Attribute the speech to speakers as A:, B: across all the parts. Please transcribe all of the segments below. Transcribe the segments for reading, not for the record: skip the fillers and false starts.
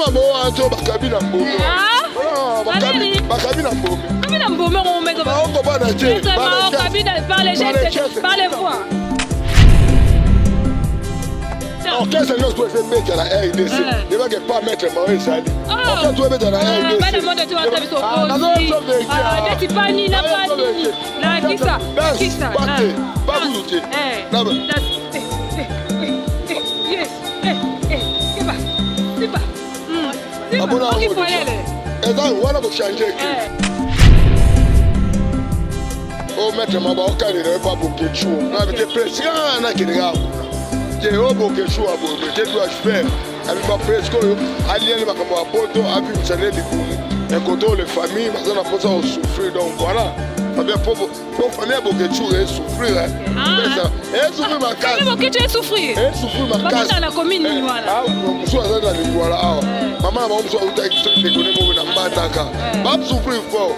A: mamoa to bakabi na mbomi.
B: Ah?
A: Bakabi na mbomi.
B: Kabi na mbomi ngo maître.
A: Baoko bana te.
B: Mao kabi par les gestes, par les voix.
A: Orchestre nyonso to ebeta na RDC. Ebake pas maître Mao ezali. Orchestre to ebeta na RDC.
B: Bana monde to ata biso ozi. Neti pani na pani. Na kisa. Kisa.
A: Bate. Babuzu te. Na
B: Yes. Siba. Siba.
A: Abona eza wana kochange ke o maître ma baokanela yo pa bokechu na te presque nakende kaka kuna te o bokechu aboye te dois faire abi ba presque oyo aliani makambo ya poto abimisa nde libumu ekoto le famille baza na mposa kosouffrir. Donc voilà, Fabien, po famille ya Bokechu esouffrir, esouffrir makasi.
B: Bokechu esouffrir.
A: Esouffrir makasi.
B: Na commune nini wana?
A: Mosusu aza na Lingwala awa, mama na bango mosusu autaki soki ndeko ne moko na Mbandaka, basouffrir fort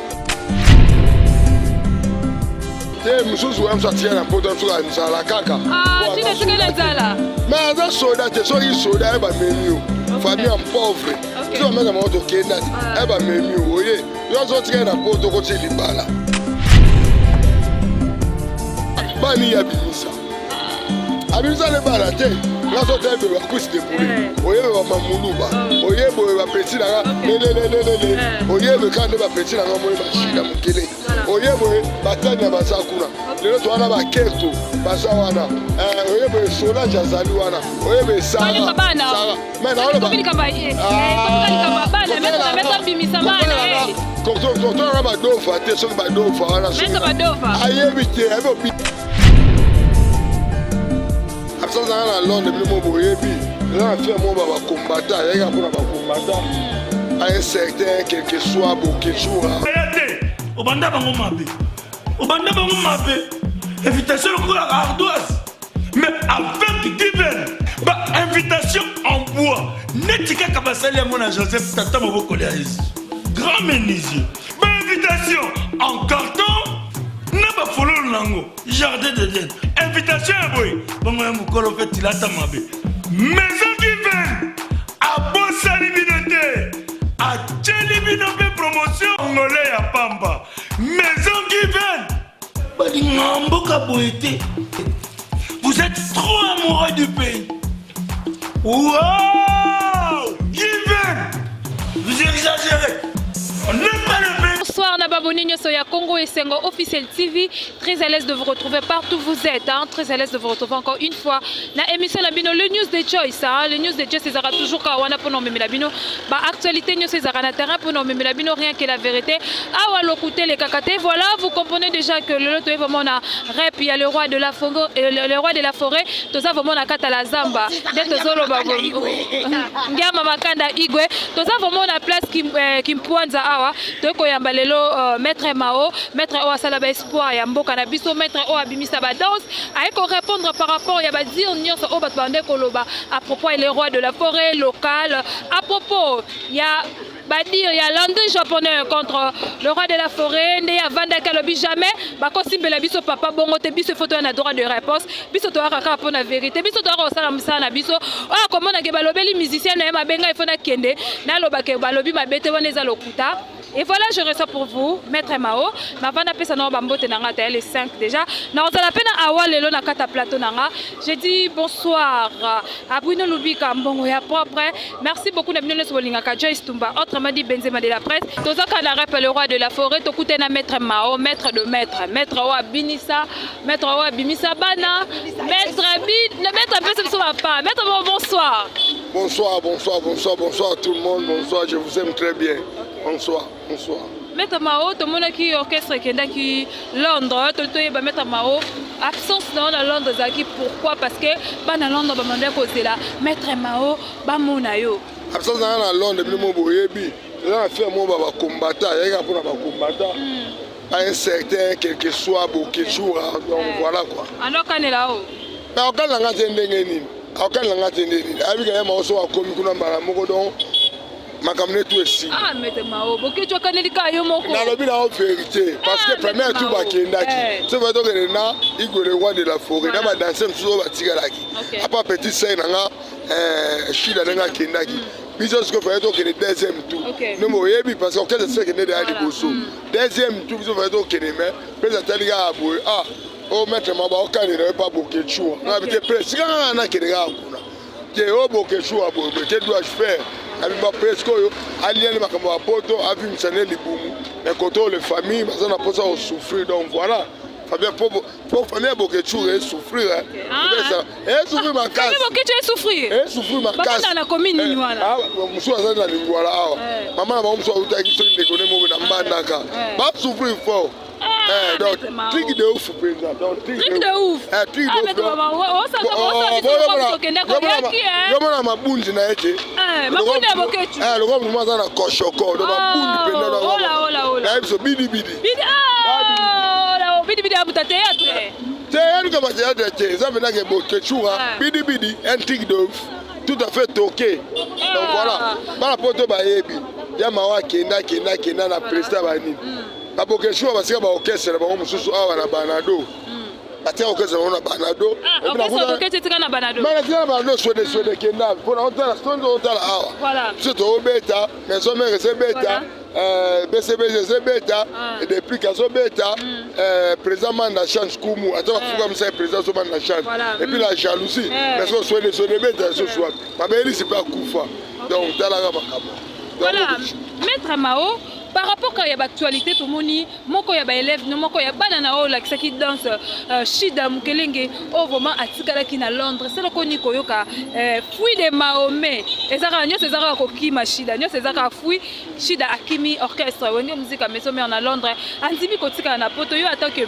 A: te. Mosusu wana mosusu atika na poto, mosusu nzala kaka. Mais aza soda te. Soki soda ye bamemi yo, famille ya pauvre, so bameka bango tokenda te, ye bamemi yo, oye yo azotika ye na poto, okoti libala, bani ye abimisa, abimisa ne bana te. Nga so te ba cuisse de poulet, oyebe bamamuluba, oyebe oyo bapeti nanga lelelelelele, oyebe kaka nde bapeti nanga moi bashida mokele, oyebe batania baza kuna lelo to wana, baketo baza wana, oyebe Solange azali wana, oyebe Sara.
B: Mais naoloba
A: kotolanga badofa te. Soki badofa wana ayebi te, ayebi absence nanga na Londres. Bino mo boyebi, eza na fier mo bakombata, ayaki mpona bakombata à un certain quelque soit Boketsura.
C: Aya te, obanda bango mabe, obanda bango mabe, invitation lokola ardoise, mais avec given ba invitation en bois neti kaka basali yango na Joseph, tata mobokoli ya Yesu, grand menuisier, ba invitation en carton na bafololo nango, jardin d'Eden, invitation ya boye bongo ya mokolo mpe tilata mabe. Maison Given abosani bino te, atieli bino mpe promotion ngole ya pamba. Maison Given balinga mboka boye te. Vous êtes trop amoureux du pays. Wow, Given, vous exagérez, on n'aime pas le pays.
B: Bonsoir na baboni nyonso ya Congo Esengo Officiel TV. Très à l'aise de vous retrouver partout où vous êtes. Hein? Très à l'aise de vous retrouver encore une fois. Na émission la bino, le News de Choice. Hein? Le News de Choice, c'est toujours kawana pour nous la bino. Ba actualité news c'est na terrain pour nous la bino, rien que la vérité. Awa lokute les kakate. Voilà, vous comprenez déjà que le lot est vraiment na rep, il y a le roi de la forêt, le roi de la forêt. Tout ça vraiment na kata la zamba. Nde tozoloba ngiama makanda igwe. Toza vraiment na place Kimpwanza awa. Tokoyamba lelo maître Mao, maître oyo asala ba espoir ya mboka na biso, maître oyo abimisa ba danse, aye korépondre par rapport ya badire nyonso oyo bato bande koloba à propos ya le roi de la forêt local, à propos ya badire ya Landry Japonais contre le roi de la forêt. Nde avandaki alobi jamais bakosimbela biso papa bongo te. Biso efo toya na droit de réponse, biso toyaka kaka mpo na vérité, biso toyaka kosala mosala na biso. Oyo akomonake balobeli musicien na ye mabe, ngai ifo nakende nalobake balobi mabe te, wana eza lokuta. Et voilà, je reçois pour vous Maître Mao. Mavanda pesa na bambote nanga ta les 5 déjà. Na ozala pe na awa lelo na kata plateau nanga. Je dis bonsoir à Bruno Lubika mbongo ya propre. Merci beaucoup na bino nyonso bolingaka Joyce Tumba, autrement dit Benzema de la presse. Tozaka na rep le roi de la forêt, tokute na Maître Mao, maître de maître, maître oyo abinisa, maître oyo abimisa bana, maître bi, maître apesa biso papa. Maître Mao, bonsoir.
A: Bonsoir, bonsoir, bonsoir, bonsoir à tout le monde. Bonsoir, je vous aime très bien. Bonsoir, bonsoir.
B: Maître Mao, tomonaki orchestre ekendaki Londres. Toyeba, Maître Mao, absence na yo na Londres ezalaki pourquoi? Parce que bana Londres bamandaki kozela Maître Mao bamona yo.
A: Absence nanga na Londres, bino mo boyebi, eza na fier mo bakombata, ayaki mpona bakombata à un certain quelque soit Boketsura. Donc voilà quoi.
B: Anokanela o?
A: Mais akokanela nga te ndenge nini? Akokanela nga te ndenge nini? Ayebi ka ye mao so akomi kuna mbala moko, donc Makambo netu esili.
B: Ah, maître Mao, Boketshu akaneli kaka yo moko.
A: Nalobi na yo vérité parce que
B: Ah,
A: premier
B: maître
A: tour
B: Mao.
A: bakendaki.
B: Eh.
A: Soki tokende na Igwe, le roi de la forêt, na
B: Voilà.
A: badanse mosusu oyo batikalaki. Apa petit sœur na nga Shida, ndenge akendaki, biso sikoyo fallait tokende deuxième tour. Nde boyebi, parce que orchestre se ekende deya liboso. Deuxième tour, biso fallait tokende, mais mpe atali kaka boye: ah, o maître Mao, baokanela yo pa Boketshu. Nga bi te, pre sika kaka nakende kaka kuna te. O Boketshu boye boye, que dois-je faire? Abi ba presque oyo aliani makambo ya poto, avimisa nde libumu, mais kote oyo le famille baza na mposa kosouffrir. Donc voilà, Fabien, po famille ya Boketshu esouffrir, esouffrir makasi.
B: Famille Boketshu esouffrir.
A: Esouffrir makasi.
B: Bakanda na commune nini wana?
A: Ah, mosusu aza na Lingwala awa. Mama na bango mosusu autaki soki ndeko ne moko na Mbandaka. Basouffrir fort.
B: Ah,
A: Donc,
B: maître Mao.
A: truc de ouf mpenza. Donc,
B: Truc de ouf.
A: Eh, truc
B: Ah,
A: de ouf.
B: maître
A: Donc,
B: Mao, osaka biso tokenda koyaki, eh.
A: yomona mabundi na ye te.
B: Eh, mabundi ya Boketshu.
A: Lokola motu aza na koshoko, donc mabundi mpenza.
B: Ola, ola, ola.
A: Nayebi so bidibidi.
B: Bidi, ah, ola, bidi bidi abuta théâtre.
A: Te, yaluka bathéâtre te, eza mpenzake Boketshu bidibidi, un truc de ouf, tout à fait toqué. Donc voilà, bana poto bayebi ya Mawa, akenda akenda akenda na président banini, baBoketshu basika baorchestre na bango mosusu awa na Banado, batika orchestre na bango na Banado.
B: Ah, orchestre Boketshu etika na Banado.
A: Mana tika na Banado, swede swede kenda mpona otala soki otala awa. Biso toobeta Maison Mère ezobeta, BCBG ezobeta, Depuis azobeta, président Manda Chance Kumu ata bafuka misa président so Manda Chance. Et puis la jalousie, mais so swede swede beta so wapi, mabelisi mpe akufa. Donc talaka makambo.
B: Voilà, maître Mao, par rapport kaka ya baactualité, tomoni moko ya baélève no, moko ya bana na oyo olakisaki danse, Shida Mokelenge, oyo vraiment atikalaki na Londres. Seloko nini koyoka fruit de Mahomet? Eza kaka nyonso, eza kaka kokima Shida, nyonso eza kaka fruit. Shida akimi orchestre Wenge Musica Maison Mère na Londres, andimi kotikala na poto. Yo, atant que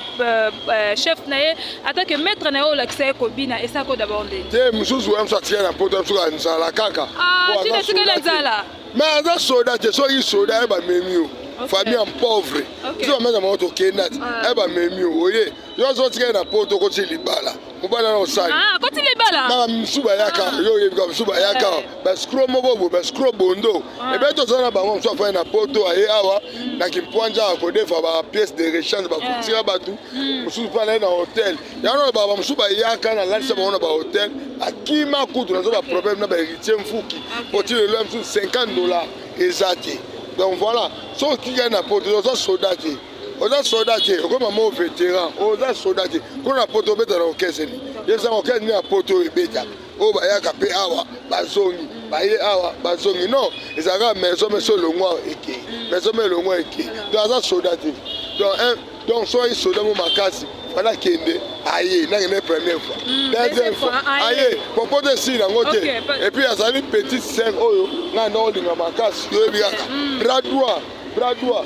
B: chef na ye, atant que maître na ye oyo olakisa ye kobina, esako d'abord ndeni?
A: Te, mosusu ya mosusu atikali na poto, mosusu ya nzala kaka.
B: Ah,
A: Po
B: Shida
A: aza
B: atikali na
A: soda te.
B: nzala.
A: Mais aza soda te. Soki soda, ye bamemi yo famille en pauvre. Biso bameza bango tokenda te. Ye bamemi yo, oye yo azotikali na poto, okoti libala, mobala na osali.
B: Ah, akoti libala.
A: Maka mosusu bayaka, yo oyebi kaka, mosusu bayaka bascro moko boye, bascro bondo ebe toza na bango. Mosusu afai na poto, aye awa na Kimpwanja, akodefa bapièce de rechange, bakotika bato mosusu mpe anaye na hotel. Yango na baba mosusu bayaka na lalisa bango na bahotel, akima kutu nazo baproblème na bahéritier mfuki po ti lelo ya mosusu 50 $ eza te. Donc voilà, soki otikali na poto, oza soda te, oza soda te, okoma mo vétéran, oza soda te. Kuna na poto obeta na orchestre nini? Yebisanga orchestre nini ya poto oyo ebetaka, oyo bayaka mpe awa bazongi, baye awa bazongi? Non, ezalaka Maison Mère. So elongwa awa ekei, Maison Mère elongwa ekei. Donc aza soda te. Donc soki soda mo makasi fana akende, aye nakende première fois, deuxième fois, aye po poto esili yango te. Et puis azali petite sœur oyo ngai nda olinga makasi, yoyebi kaka bras droit, bras droit.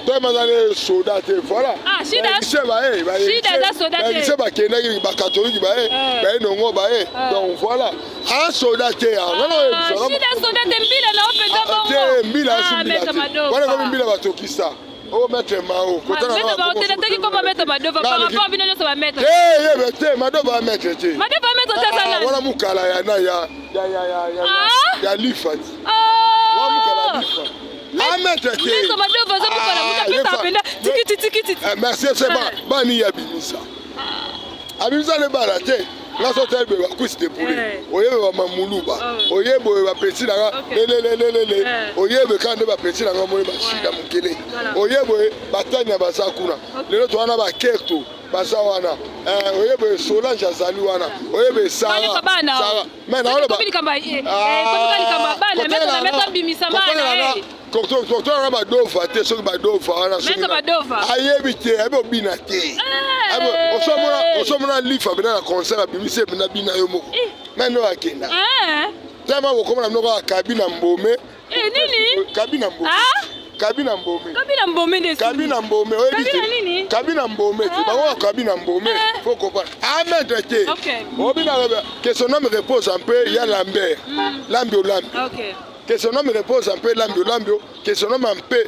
A: Toyeba azali soda te, voilà.
B: Shida aza soda te.
A: Bayebisie bakendaki bakatolike, baye baye nongo baye. Donc voilà, aza soda te.
B: Shida soda te, mbila na yo mpenza bongo.
A: Te, mbila asi mbila te wana, komi mbila batokisa o maître Mao.
B: Nataki koma maître Madova par rapport bino nyonso bamaître.
A: Te, te, Madova amaître te.
B: Madova maître te, aza nani?
A: Wana mokala ya na ya lifati wa mokala lifa, amaître te.
B: Maître Madova aza mokala, moto apesa mpenza tikiti tikiti.
A: Merci. Se bani ya bimisa, abimisa lebala te. Nga so tali boye, bacuisse de poulet, oyebe bamamuluba, oyebe oyo bapesi nanga lelelelelele, oyebe kaka nde bapesi nanga moni bashida mokele, oyebe batania baza kuna lelo, toza na bakerto baza wana, oyebe Solange azali wana, oyebe Sara.
B: Mais naoloba
A: kotona badova te. Soki badova wana ayebi te, ayebi obina te. Osomona lifa mpena na concert, abimisi mpena bina yo moko me nde akenda tema bokomona bino kaka kabi na mbome.
B: Nini?
A: Kabi na mbome, kabi na mbome.
B: Kabi na mbome nde?
A: Kabi na mbome, oyebi
B: te?
A: Kabi na mbome te, bango kabi na mbome, faut comprendre, amaître te. Obina, que son âme repose en paix, ya Lambert Lambio Lambio. Que son âme repose en paix, Lambio Lambio, que son âme en paix,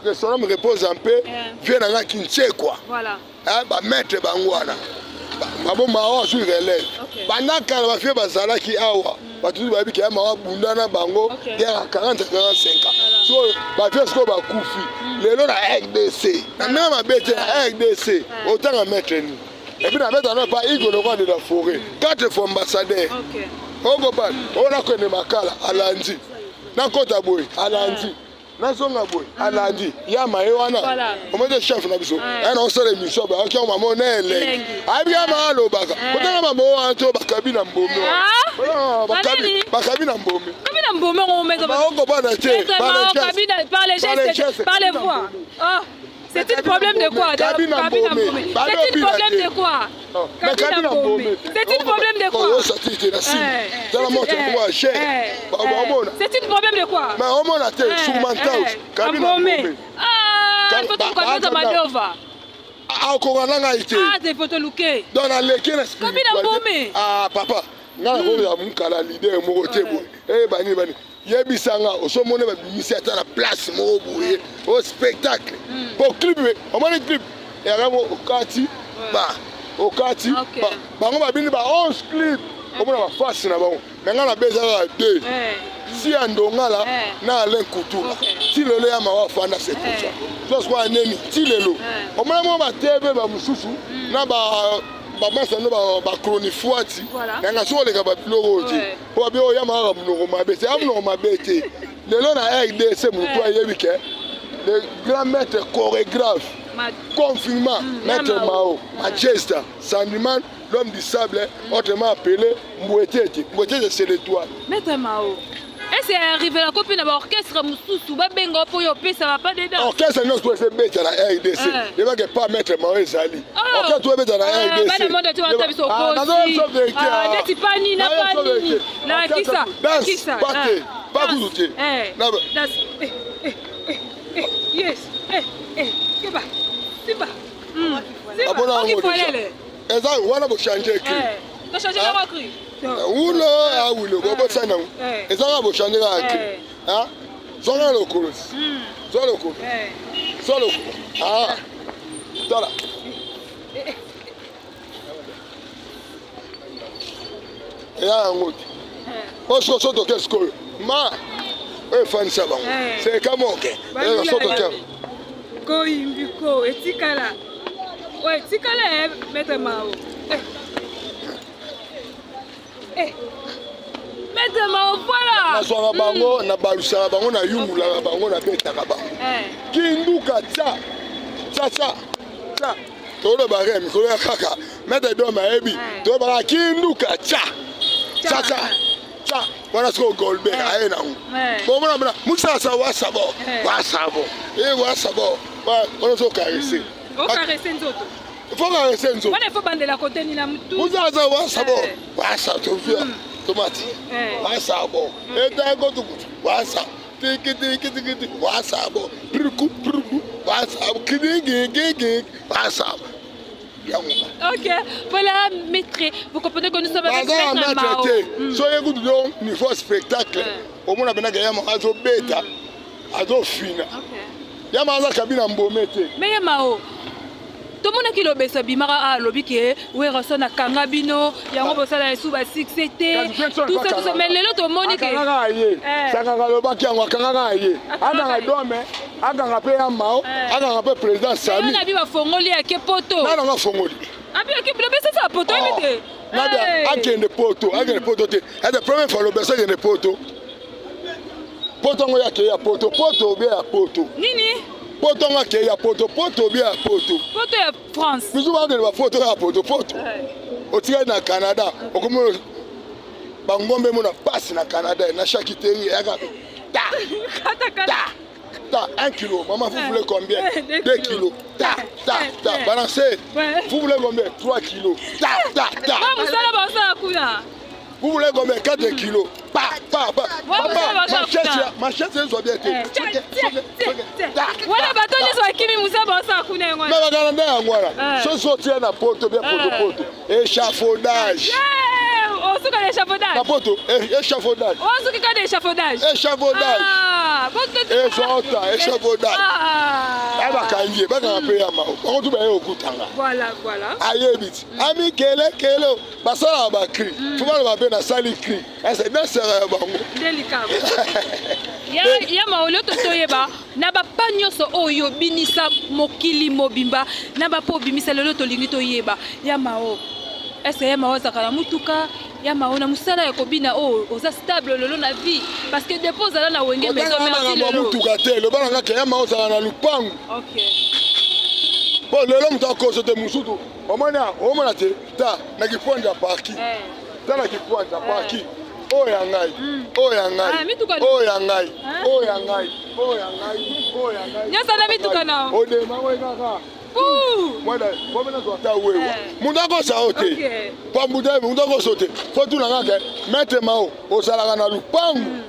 A: que son âme repose en paix. Vie na nga Kinche quoi.
B: Voilà.
A: Bamaître bango wana baboma awa azwi relève. Banda kala bafie bazalaki awa. Bato nyonso bayebi ke ya mawa bunda na bango guerre ya 40 45 ans. So bavieux sikoyo bakufi lelo na RDC na ndenge mabe te, na RDC otanga maître nini? Et puis nabeta na pa Igo le roi de la forêt, quatre fois ambassadeur. Okobana oyo nakende Makala, alandi nakota boye, alandi nazonga boye, alandi yama ye wana. Omoni chef na biso aya na osala émission, bayaki yango mama na elengi, ayebi yama alobaka kotanga mama wana to bakabi na mbomi, bakabi na mbomi.
B: Kabi na mbomi ngo.
A: Baokobana te.
B: Par les gestes, par les voix. Oh. C'est un problème de quoi?
A: Kabina Mbomé.
B: C'est un problème de quoi? Kabina Mbomé. C'est un problème de quoi? C'est un problème de quoi?
A: Mais omona te Soumantao Kabina Mbomé.
B: Ah, il faut tout connaître Madova.
A: Akoka na ngai te.
B: Ah, te faut luke.
A: Donc naleki na
B: Kabina Mbomé.
A: Ah papa, ngai nakoya mokala leader moko te boye. Eh bani bani. Yebisanga osomona babimisi ata na place moko boye o spectacle po clip, omoni clip eyaka okati ba okati bango babini ba 11 clip, omona bafasi na bango. Me ngai nabeza kaka deux, si ya Ndongala na Alain Kutula. Ti lelo ya mawa afanda, c'est pour ça so sikoyo aneni ti lelo omona mo batv bamosusu na bamasa no bachronifuati nanga soki oleka babiloko oyo te, po babi oyo yama kaka monoko mabe te, ya monoko mabe te. Lelo na RDC motu ayebi ke le grand maître chorégraphe confinement, maître Mao Majesta Sandiman, l'homme du sable, autrement appelé Mbouetete. Mbouetete, c'est l'étoile.
B: Maître Mao, ese arrivela mpe na baorchestre mosusu babenga mpo oyo opesa bapa dedans?
A: Orchestre nyonso to ebeta na RDC, yebake pa maître Mao ezali orchestre to ebeta na RDC.
B: Bana monde te wana biso okosi neti pani na panini nakisa.
A: Danse pa te, pa kutu te.
B: Yes, keba simba.
A: Abona yango eza wana, bochange cri.
B: Tochange nango cri.
A: Wulo awulo bobosani yango, eza kaka bochange kaka cri. Zwaka lokolo, zwa lokolo, zwa lokolo, tala eya yango te. Osiko so toke sikoyo ma oyo efandisa bango seka moke so toke.
B: Koyimbi ko etikala oyo etikala, maître Mao. Maître Mao, voilà.
A: Nazwaka bango, nabalusaka bango, nayungulaka bango, nabetaka bango kinduka tia tia tia tia. Toloba re mikolo ya kaka maître Dome ayebi, tolobaka kinduka tia tia tia tia wana. Sikoyo Golbert aye nango bomona mona musasa wasabo wasabo e wasabo wana so caresse.
B: Ocaresse nzoto.
A: Faut caresse nzoto.
B: Wana ifo bandela koteni na mutu.
A: Musasa wasabo wasa tofia tomati wasabo etango tukutu wasa tiki tiki tiki tiki wasabo pruku pruku wasabo kidigigigi wasabo yango.
B: Ok, voilà, maître. Vous comprenez que nous sommes avec
A: baza
B: maître
A: maître
B: Mao.
A: te. So ye kutu do niveau spectacle, omona mpenaka yama azobeta, azofina. Yama aza kabina mbome te.
B: Mais ye Mao, tomonaki Lobeso abimaka, alobi ke Werrason akanga bino yango bosala esu basuccès te, tout ça, tout ça. Mais lelo tomoni ke
A: Akangaka ye. Sangaka alobaki yango, akangaka ye, akanga Dome, akanga mpe ya Mao, akanga mpe président Sami.
B: Nabi bafongoli ake poto.
A: Nana nga fongoli.
B: Abi ake Lobeso asa poto, oyebi te.
A: Nabi akende poto, akende poto te. Ete première fois Lobeso akende poto, poto yango yakei ya poto poto obia ya poto.
B: Nini?
A: Poto yango akei ya poto poto obia ya poto.
B: Poto ya France.
A: Biso bakende bapoto ya poto poto, otikali na Canada, okomi bangombe mona pasi na Canada na charcuterie eyaka ta ta ta 1 kilo. Maman, vous voulez combien? 2 kilos. Ta ta ta, balancez. Vous voulez combien? 3 kilos. Ta ta ta.
B: Mosala basala kuna.
A: Vous voulez combien? 4 kilos. Pa pa pa. Papa, ma chaise ezwa bien te.
B: Wana bato nyonso bakimi, mosala basala kuna yango.
A: Na bakana nde yango wana. Soki otia na poto bien, poto poto, échafaudage.
B: Osuka na échafaudage.
A: Na poto, échafaudage.
B: Osuki kaka na échafaudage.
A: Échafaudage ezota, échafaudage. bakangi ye, bakanga mpe ya mao, bango tu baye kokutanga. Ayebi ti amikelekele basalaka bacri, fo baloba mpe nasali cri, ese dansaka ya bango.
B: Nde likambo ya maolio to toyeba na bapa nyonso oyo obinisa mokili mobimba, na bapa obimisa lelo, tolingi toyeba ya mao, est-ce ya mao azalaka na mutuka? Ya mao, na mosala ya kobina oyo, oza stable lelo na vie? Parce que depuis ozala na Wenge Maison Merci lelo
A: Mutuka te, loba na nga ke ya mao ozala na lupangu. Bon, lelo moto akoso te, mosutu omoni, omona te, ta na kipointe ya parking, ta na kipointe ya parking oyo ya ngai, oyo ya ngai, oyo ya ngai, oyo ya ngai, oyo ya ngai, oyo ya ngai.
B: Nyonso na mituka na
A: Odemango kaka mwana nazwa ata wewa, moto akosa yo te, pambuta, moto akoso te. Fo tuna nga ke maître Mao ozalaka na lupangu,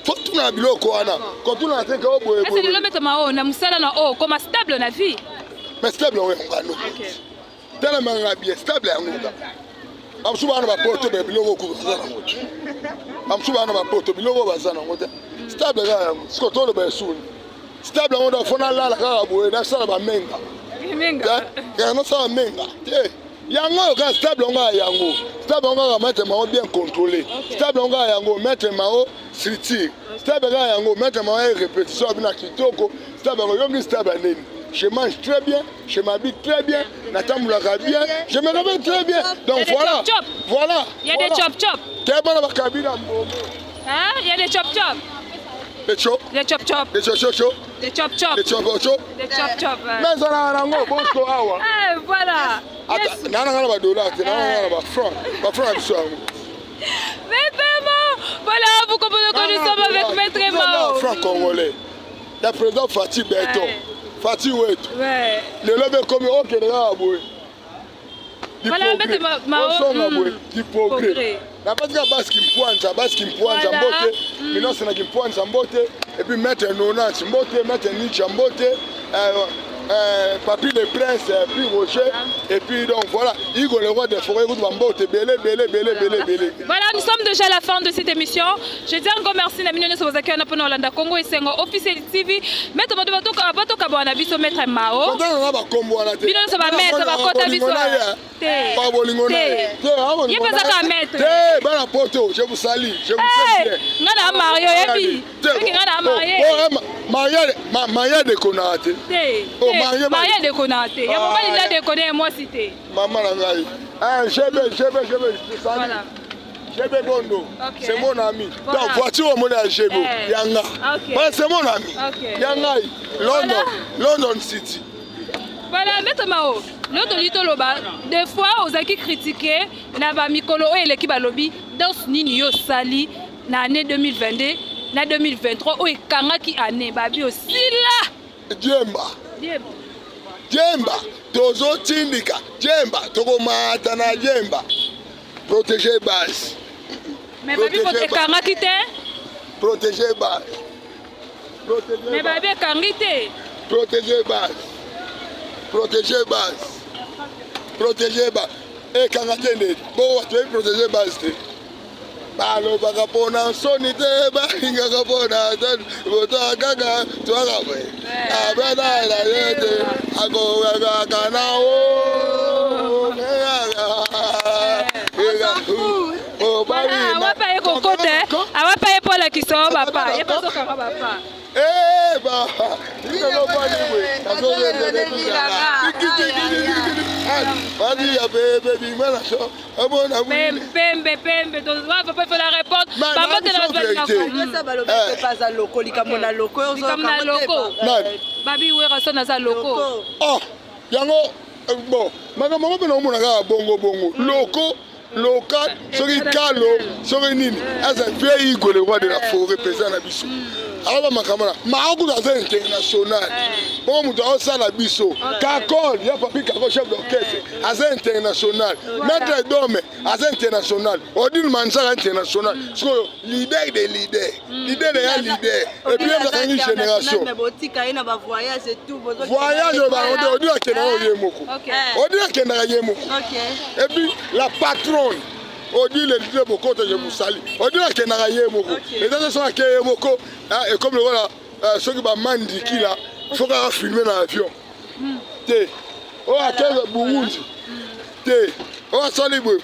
A: fo tuna na biloko wana, kotuna te ke oboye.
B: Ese lelo maître Mao, na mosala na oyo, koma stable na vie?
A: Mais stable yango yangano, telemanga bien, stable yango kaka. Bamosusu baa na bapoto, be biloko okutu baza nango te. Bamosusu baa na bapoto, biloko baza nango te. Stable kaka yango. Siko toloba esuni stable yango, fo nalala kaka boye, nasala bamenga, kaka nasala menga te. Yango oyo kaka stable yango kaka, yango stable yango kaka, maître Mao bien contrôlé, stable yango kaka, yango maître Mao structure, stable kaka yango, maître Mao ye répétition abina kitoko, stable yango yongi stable ya nini. Je mange très bien, je m'habille très bien, natambulaka bien, je me réveille très bien. Donc voilà. Voilà.
B: Il y a des chop chop.
A: Te bana bakabila mbongo.
B: Hein? Il y a des chop chop.
A: Des chop.
B: Des chop chop.
A: Des chop chop.
B: Des chop chop.
A: Des chop chop.
B: Des chop chop.
A: Mais ezalaka nango bosco awa.
B: Eh, voilà.
A: Nana nga na badollar te, nana nga na bafranc, bafranc na biso yango.
B: Maître Mao, voilà, vous comprenez que nous sommes avec Maître Mao.
A: Franc congolais ya président Fati Beton, Fati wetu, lelo bekomi okende kaka boye. Osonga boye du progrès napesika basi kimpwanza, basi kimpwanza mbote, minose na kimpwanza mbote, et puis maître Nonanti mbote, maître Nicha mbote, Papi le Prince, puis Roger, et puis donc voilà, Hugo le roi des forêts, écoute, mbote, belé, belé, belé, belé, belé.
B: Voilà, nous sommes déjà à la fin de cette émission. Je dis encore merci na bino nyonso bozaki wana mpona olanda Congo Esengo Officiel TV. Maître Mado, batoka bwana biso maître Mao.
A: Kotanga na bakombo wana te.
B: Bino nyonso ba maître bakota biso. Te.
A: Ba bolingo na ye. Te,
B: ye mpe azaka maître.
A: Te, bana poto, je vous salue, je vous aime bien.
B: Nga na mario yebi. Soki nga na marie.
A: Maria, Maria dekonaka te.
B: Te. Maria dekonaka te. Ya mobali nda dekone, ya mwasi te.
A: Mama na ngai. Ah, GB, GB, GB, je salue.
B: Voilà.
A: GB Bondo, c'est mon ami.
B: Voilà.
A: Donc, voiture au monde à GB, Yanga. Voilà, c'est mon ami. Yanga, London, London City.
B: Voilà, Maître Mao, l'autre tolingi toloba, des fois ozalaki critiqué na bamikolo oyo eleki, balobi danse nini yo osali na année 2022 na 2023 oyo ekangaki année, babi osila.
A: Djemba. Djemba, tozotindika djemba, tokomata na djemba. Protéger base.
B: Mais babi ekangaki te.
A: Protéger base.
B: Mais babi ekangi te.
A: Protéger base. Protéger base. Protéger base. Ekanga te ndeti. Bongo bato bayebi protéger base te. Balobaka mpona nsoni te, balingaka mpona moto kaka twaka boye abetala ye te, akokakaka na o.
B: Awapa ye kokota, awapa ye mpo alakisa o bapa ye mpo azokanga bapa.
A: Eh, ba, badi ya bebe bimela so omona.
B: Pembe pembe, papa, il faut la répondre. Bambote na
D: bato balobi aza loko, likambo na loko.
B: Likambo na loko, babi Werason aza loko.
A: Oh, yango bon, makambo yango mpe naomona kaka bongo bongo, loko local, soki kalo, soki nini, aza vieux Igwe, le roi de la forêt, président na biso. Aloba makambo na maakuta, aza international. Bongo moto aosala biso Kakol ya papi Kakol, chef d'orchestre, aza international. Maître Dome aza international. Odile Manzaka international. Sikoyo leader de leader, leader de ya leader, et puis akangi génération.
D: Botika ye na bavoyage et tout.
A: Voyage bango te. Odile akendaka ye moko, Odile akendaka ye moko. Et puis la patronne Odile, leader Bokoto, je vous salue. Odile akendaka ye moko. Eza soki ake ye moko, ekomi lokola soki bamandiki la. Faut kaka filme na avion te. Oyo akende Burundi te. Oyo asali boye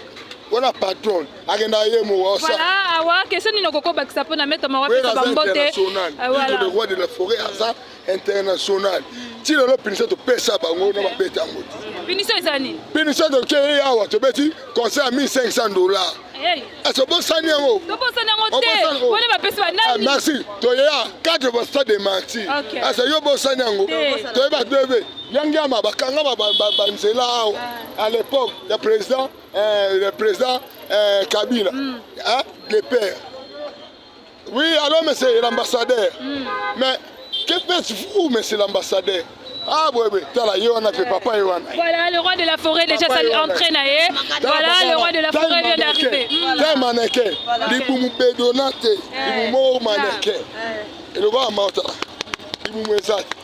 A: wana patron akendaka ye moko.
B: Voilà, awa question nini okoki obakisa mpona Maître Mao apesa bambote?
A: International, le roi de la forêt aza international. Ti lelo punition topesa bango na babeta yango te.
B: Punition eza nini?
A: Punition, tokei awa, tobeti concert ya 1500 $. Ese obosani yango?
B: Tobosani yango te. Wana bapesi banani?
A: Merci. Toyeya 4 ba Stade des Martyrs. Ese yo bosani yango? Toyeba deve yangiama bakanga banzela awa à l'époque ya président, le président Kabila, hein, le père. Oui, alors monsieur l'ambassadeur, mais que faites-vous, monsieur l'ambassadeur? Ah ouais, ouais, tala ye wana pe papa ye wana.
B: Voilà, le roi de la forêt déjà ça entraîne ye. Voilà, le roi de la forêt vient d'arriver.
A: Ta mannequin, libumu bedona te, libumu moko mannequin. Eloko ya mata, libumu eza te.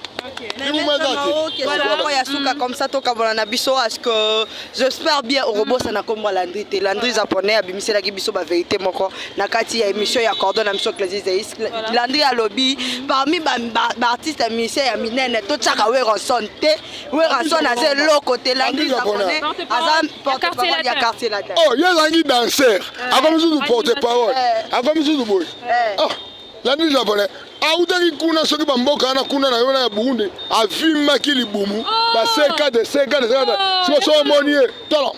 D: Moko ya suka comme ça, tokabola na biso. Est-ce que j'espère bien okobosana nkombo ya Landry te? Landry Japonais abimiselaki biso bavérité moko na kati ya émission ya cordon na biso Clésis Zeis. Landry alobi parmi baartiste ya musicien ya minene, totiaka Werrason te. Werrason aza eloko te. Landry Japonais aza porte-parole ya Quartier Latin.
A: Oh, ye azalaki danseur, akomi susu porte parole, akomi susu boye. Oh, Landry Japonais autaki kuna, soki bamboka wana kuna na yo na ya Burundi, avimbaki libumu ba C4 C4 C4. Siko so omoni ye, tala.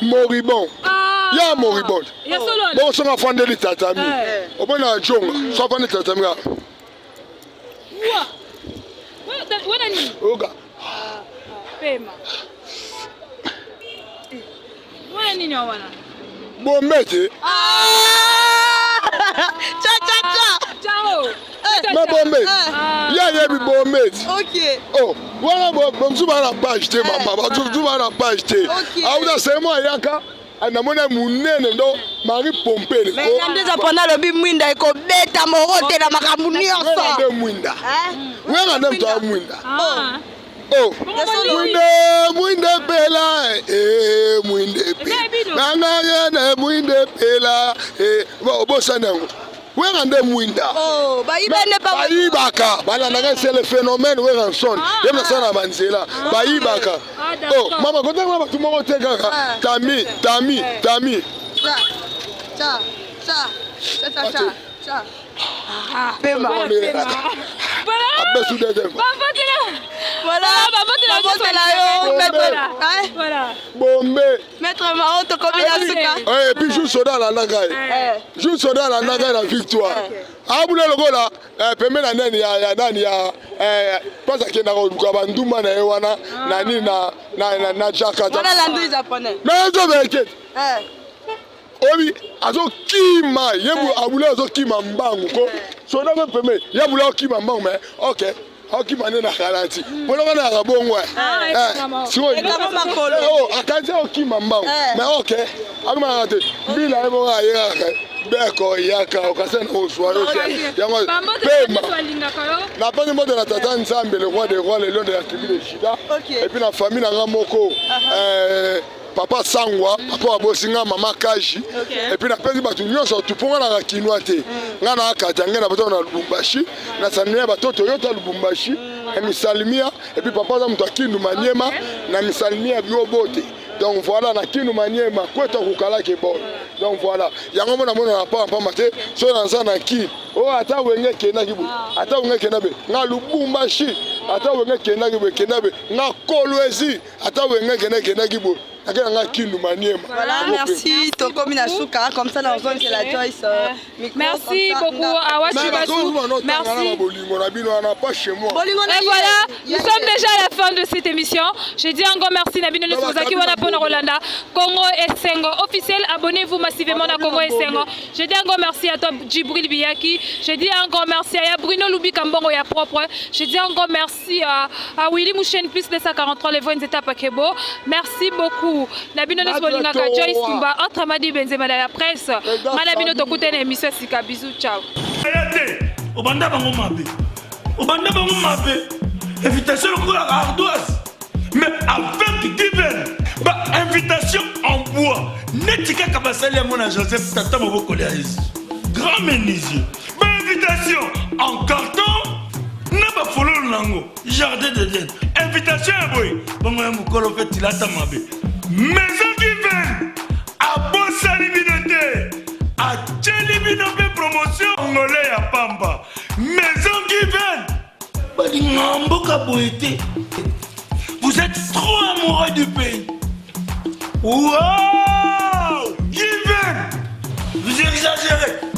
A: Moribond ya moribond. Bongo songo afandeli tatami, omoni na jonga so afandeli tatami kaka. Oyoka.
B: Pema wana nini wana?
A: Bombe te.
D: Cha cha cha.
B: Ciao.
A: Ma bombe ye ayebi bombe ti. Oh, wana bamosusu baa na page te, mama, bamosusu baa na page te. Auta semo ayaka, namoni ya monene ndo Marie Pompele.
D: Nde eza mpona alobi mwinda ekobeta moko te na makambo nyonso.
A: Nde mwinda wenga nde moto ya mwinda. Oh, mwinde, mwinde pela, mwinde pela nangayene, mwinde pela. Obosani yango? Wenga nde mwinda. Bayibaka, balandaka, c'est le phénomène Werrason. Ye nasala na banzela bayibaka. Oh mama, kotanga bato moko te kaka tami tami tami.
D: Cha cha cha cha cha cha. Pema.
A: Abesu deuxième.
D: Voilà, bamotela yo, maître.
B: Voilà.
A: Bombe.
D: Maître Mao, tokomi na suka.
A: Et puis jour soda alandaka ye, jour soda alandaka ye na Victoire, abuna lokola pembe na nani ya nani ya mpasi, akendaka koluka bandumba na ye wana na nini na Jakarta.
D: Wana Landry Japonais.
A: Nazobeke obi azokima ye, abula azokima mbangu ko soda mpe pembe ye, abula akokima mbangu. Mais ok, akokima nde na ralenti mpona wana yaka bongo. Sikoyo akanisi akokima mbangu, mais ok, akimaka te. Mbila ye moko ayekaka beko yaka okasa na kozwa yo te yango. Pema, napesi mbote na tata Nzambe, le roi des rois, le lion de la tribu de Juda, et puis na famille na nga moko, papa Sangwa, papa abosi nga, mama Kaji. Et puis napesi bato nyonso tupo. Nga naka kinwa te, nga na akata nge na bato na Lubumbashi, nasalimia batoto yo ta Lubumbashi na misalimia. Et puis papa aza moto akindu Maniema, na misalimia bio bote. Donc voilà, na Kindu Maniema kweta kokalaki bon. Donc voilà, yango mona mona na pamba pamba te. So naza na ki oyo, ata Wenge ekendaki boye, ata Wenge ekenda be, nga Lubumbashi, ata Wenge ekendaki boye, ekenda be, nga Kolwezi, ata Wenge ekenda ekendaki boye, ake na nga Kindu Maniema.
D: Voilà, merci. Tokomi na suka, comme ça na ozongela Joyce micro.
B: Merci beaucoup, Awa Chibasu. Merci.
A: Bolingo na bino wana, pas chez moi.
D: Bolingo na.
B: Et voilà, nous sommes déjà à la fin de cette émission. Je dis encore merci na bino nyonso bozalaki wana pona kolanda Congo Esengo officiel. Abonnez-vous massivement à Congo Esengo. Je dis encore merci à toi, Djibril Biyaki. Je dis encore merci à Bruno Loubi Kambongo ya propre. Je dis encore merci à Willy Mouchen plus 243 les voix Nzeta Pakebo. Merci beaucoup. Na bino nyonso bolingaka Joyce Tumba, autre Madi Benzema de la presse. Mala bino tokutana émission sika. Bisous, ciao.
C: Aya te, obanda bango mabe, obanda bango mabe. Invitation lokola ardoise, mais avec given ba invitation en bois neti kaka basali yango na Joseph, tata mobokoli ya Yesu, grand menuisier. Bainvitation en carton. Bafololo nango jardin d'Eden, invitation ya boye bongo ya mokolo mpe tilata mabe. Maison Given abosani bino te, atieli bino mpe promotion ngole ya pamba. Maison Given balingaka mboka boye te. Vous êtes trop amoureux du pays. Wow, Given, vous exagérez.